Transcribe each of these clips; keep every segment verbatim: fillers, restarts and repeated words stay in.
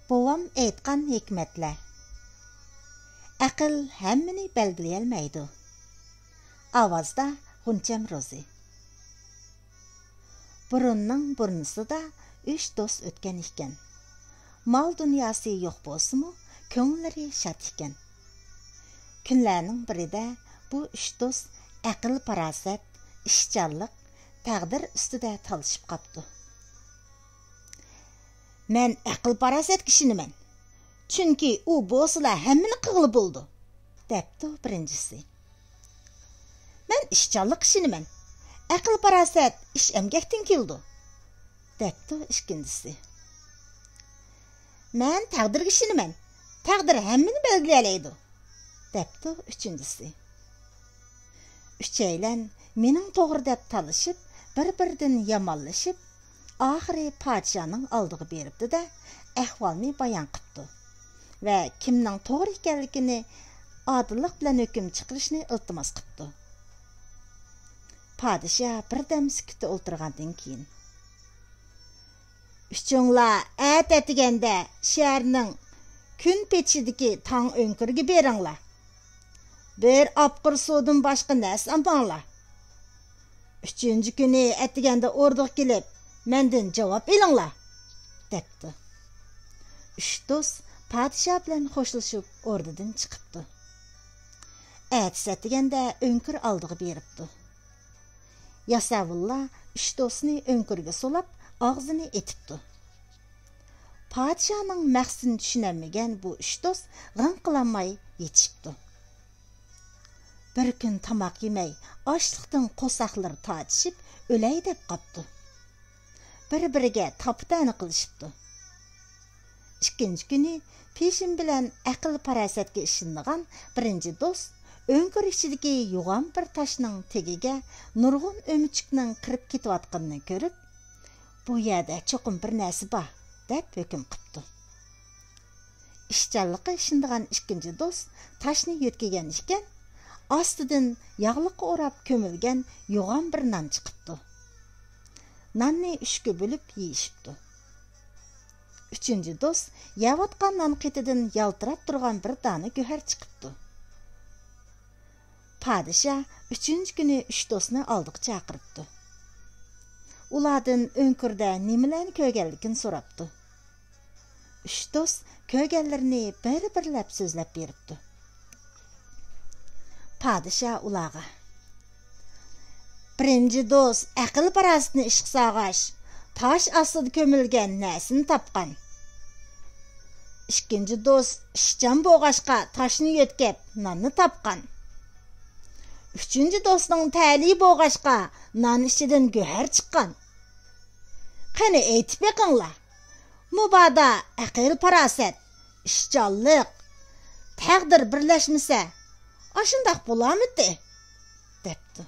بوۋام ئېيتقان ھېكمەتلەر. ئەقىل ھەممىنى بەلگىلىيەلمەيدۇ. ئاۋازدا غۇنچەم روزى. بۇرۇننىڭ بۇرنىسىدا ئۈچ دوست ئۆتكەن ئىكەن. مال دۇنياسى يوق بولسىمۇ، كۆڭۈللىرى شاد ئىكەن. كۈنلەرنىڭ بىرىدە بۇ ئۈچ دوست ئەقىل-پاراسەت، ئىشچانلىق، تەقدىر ئۈستىدە تالىشىپ قاپتۇ. «مەن ئەقىل-پاراسەتكە ئىشىنىمەن، چۈنكى ئۇ بولسىلا ھەممىنى قىلغىلى بولىدۇ» دەپتۇ بىرىنچىسى. «مەن ئىشچانلىققا ئىشىنىمەن، ئەقىل-پاراسەت ئىش ئەمگەكتىن كېلىدۇ» دەپتۇ ئىككىنچىسى. «مەن تەقدىرگە ئىشىنىمەن، تەقدىر ھەممىنى بەلگىلىيەلەيدۇ» دەپتۇ ئۈچىنچىسى. ئۈچەيلەن مېنىڭ توغرا دەپ تالىشىپ، بىر-بىرىدىن يامانلىشىپ، ئاخىرى پادىشاھنىڭ ئالدىغا بېرىپتۇ-دە، ئەھۋالنى بايان قىپتۇ ۋە كىمنىڭ توغرا ئىكەنلىكىنى ئادىللىق بىلەن ھۆكۈم چىقىرىشنى ئىلتىماس قىپتۇ. پادىشاھ بىردەم سۈكۈتتە ئولتۇرغاندىن كېيىن، «ئۈچۈڭلار ئەتە ئەتىگەندە شەھەرنىڭ كۈن پېتىشىدىكى تاڭ ئۆڭكۈرىگە بېرىڭلار. بىر ئاپقۇر سۇدىن باشقا نەرسە ئالماڭلار. ئۈچىنچى كۈنى ئەتىگەندە ئوردىغا كېلىپ، مەندىن جاۋاب ئېلىڭلار» دەپتۇ. ئۈچ دوست پادىشاھ بىلەن خوشلىشىپ ئوردىدىن چىقىپتۇ. ئەتىسى ئەتىگەندە ئۆڭكۈر ئالدىغا بېرىپتۇ. ياساۋۇللار ئۈچ دوستنى ئۆڭكۈرگە سولاپ، ئاغزىنى ئېتىپتۇ. پادىشاھنىڭ مەقسىتىنى چۈشىنەلمىگەن بۇ ئۈچ دوست غىڭ قىلالماي يېتىشىپتۇ. بىر كۈن تاماق يېمەي، ئاچلىقتىن قورساقلىرى تارتىشىپ، ئۆلەي دەپ قاپتۇ. بىر-بىرىگە تاپا-تەنە قىلىشىپتۇ. ئىككىنچى كۈنى پېشىن بىلەن ئەقىل-پاراسەتكە ئىشىنىدىغان بىرىنچى دوست ئۆڭكۈر ئىچىدىكى يوغان بىر تاشنىڭ تېگىگە نۇرغۇن ئۆمۈچۈكنىڭ كىرىپ كېتىۋاتقىنىنى كۆرۈپ، «بۇ يەردە چوقۇم بىر نەرسە بار» دەپ ھۆكۈم قىپتۇ. ئىشچانلىققا ئىشىنىدىغان ئىككىنچى دوست تاشنى يۆتكىگەن ئىكەن، ئاستىدىن ياغلىققا ئوراپ كۆمۈلگەن يوغان بىر نان چىقىپتۇ. ناننى ئۈچكە بۆلۈپ يېيىشىپتۇ. ئۈچىنچى دوست يەۋاتقان نان قېتىدىن يالتىراپ تۇرغان بىر دانە گۆھەر چىقىپتۇ. پادىشاھ ئۈچىنچى كۈنى ئۈچ دوستنى ئالدىغا چاقىرىپتۇ. ئۇلاردىن ئۆڭكۈردە نېمىلەرنى كۆرگەنلىكىنى سوراپتۇ. ئۈچ دوست كۆرگەنلىرىنى بىر-بىرلەپ سۆزلەپ بېرىپتۇ. پادىشاھ ئۇلارغا، بىرىنچى دوست ئەقىل-پاراسىتىنى ئىشقا سالغاچ، تاش ئاستىدا كۆمۈلگەن نەرسىنى تاپقان. ئىككىنچى دوست ئىشچان بولغاچقا، تاشنى يۆتكەپ، ناننى تاپقان. ئۈچىنچى دوستنىڭ تەلىيى بولغاچقا، نان ئىچىدىن گۆھەر چىققان. قېنى، ئېيتىپ بېقىڭلار، مۇبادا ئەقىل-پاراسەت، ئىشچانلىق، تەقدىر بىرلەشمىسە، ئاشۇنداق بولارمىتى؟ دەپتۇ.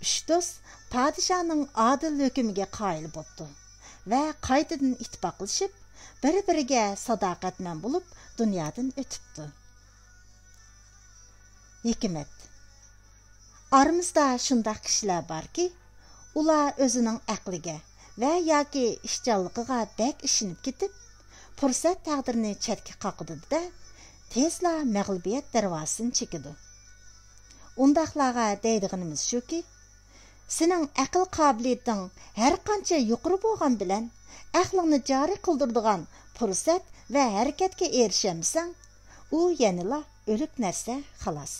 ئۈچ دوست پادىشاھنىڭ ئادىل ھۆكمىگە قايىل بوپتۇ ۋە قايتىدىن ئىتتىپاقلىشىپ، بىر-بىرىگە ساداقەتمەن بولۇپ، دۇنيادىن ئۆتۈپتۇ. ھېكمەت. ئارىمىزدا شۇنداق كىشىلەر باركى، ئۇلار ئۆزىنىڭ ئەقلىگە ۋە ياكى ئىشچانلىقىغا بەك ئىشىنىپ كېتىپ، پۇرسەت تەقدىرىنى چەتكە قاقىدۇ-دە، تېزلا مەغلۇبىيەت دەرۋازىسىنى چېكىدۇ. ئۇنداقلارغا دەيدىغىنىمىز شۇكى، سېنىڭ ئەقىل قابىلىيىتىڭ ھەرقانچە يۇقىرى بولغان بىلەن، ئەقلىڭنى جارى قىلدۇرىدىغان پۇرسەت ۋە ھەرىكەتكە ئېرىشەلمىسەڭ، ئۇ يەنىلا ئۆلۈك نەرسە، خالاس.